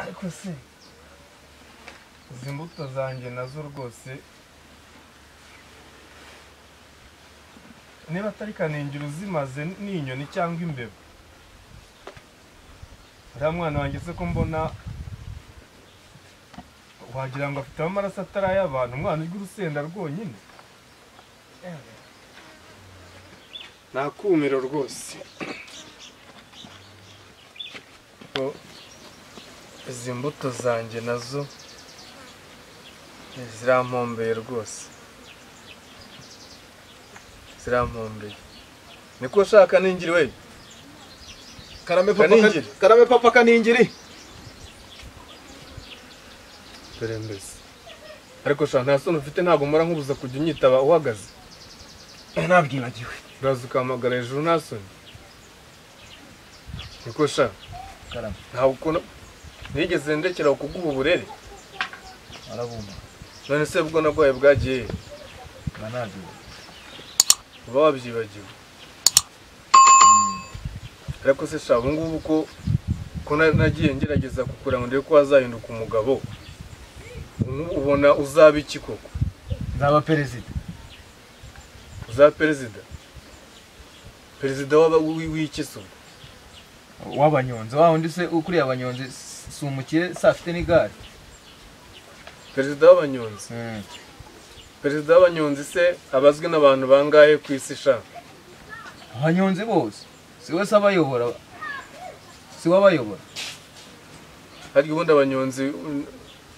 Ariko se izi mbuto zanjye nazo rwose niba atari Kaningiri uzimaze n'inyoni cyangwa imbeba. Uriya mwana wanjye se ko mbona wagira ngo afite amaraso atari ay'abantu, umwana urya urusenda rwonyine. Nakumiro rwose. Izi mbuto zanjye nazo zirampombeye rwose, zirampombeye. Niko ushaka Kaningiri we? Karame papa, karame papa Kaningiri. Dore mbese. Ariko sha nta soni ufite, ntabwo mpora nkubuza kujya unyitaba uhagaze. Nabyibagiwe. Uraza ukahamagara hejuru nta soni. Niko sha. Karame. Ntabwo ukuntu nigeze ndekera kuguha uburere. Arabumva. None se ubwo nagwaye bwagiye? Nabyibagiwe. Uba wabyibagiwe. Ariko se sha ubu ngubu ko nagiye ngerageza kukura ngo ndebe ko wazahinduka umugabo, ubona uzaba iki koko? Nzaba perezida. Uzaba perezida? Perezida w'iki se ubwo? W'abanyonzi. Wa wundi se ukuriye abanyonzi si umukire, se afite n'igare. Perezida w'abanyonzi? Perezida w'abanyonzi se abazwi n'abantu bangahe ku isi sha? Abanyonzi bose. Si we se abayobora? Si we abayobora? Harya ubundi abanyonzi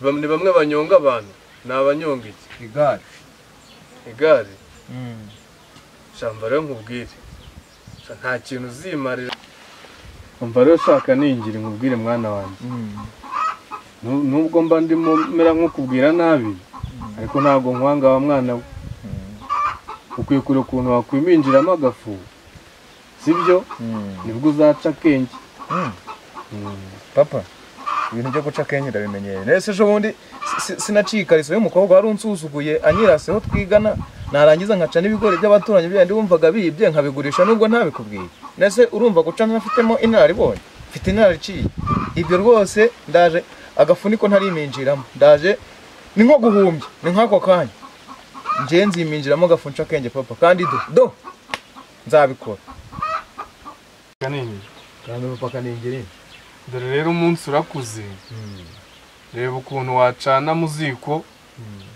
ni bamwe banyonga abantu, ni abanyonga iki? Igare. Igare? Shamba rero nkubwire, nta kintu uzimarira. Umva rero shaka Ningiri nkubwire mwana wanjye. Nubwo mba ndimo mera nk'ukubwira nabi, ariko ntabwo nkwanga wa mwana we. Ukwiye kure ukuntu wakwiminjiramo agafu, sibyo? Nibwo uzaca akenge. Papa, ibintu byo guca akenge ndabimenyereye. Nese ejo bundi sinaciye ikariso y'umukobwa wari unsuzuguye anyiraseho twigana, narangiza nkaca n'ibigori by'abaturanyi bindi wumvaga bibye nkabigurisha nubwo ntabikubwiye. Nese urumva guca ntafitemo inararibonye, mfite inarariciye. Ibyo rwose ndaje agafuniko ntariminjiramo, ndaje ni nko guhumbya, ni nk'ako kanya. Nje nziminjiramo agafu nca akenge papa, kandi do nzabikora. Kaningiri. Kandi papa Kaningiri. Dore rero umunsi urakuze. Reba ukuntu wacana mu ziko,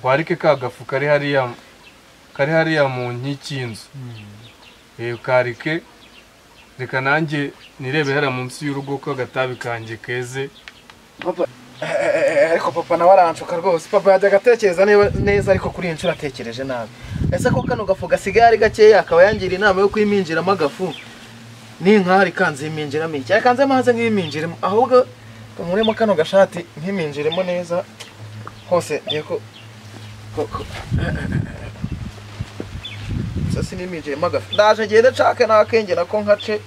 warike ka gafu kari hariya mu nkiki y'inzu. Karike, reka nanjye nirebe hariya munsi y'urugo ko agatabi kanjye keze. Papa, ariko papa nawe aranshuka rwose. Papa yajyaga atekereza neza, ariko kuri iyi nshuro atekereje nabi. Ese ko kano gafu gasigaye ari gakeya akaba yangira inama yo kwiminjiramo agafu? N'inkari kanziminjiramo iki? Reka nze maze nkiminjiremo, ahubwo nkuremo kano gashati nkiminjiremo neza hose. Ndeko sasa niminjiremo agafu. Ndaje ngende nshake n'akenge nako nkace.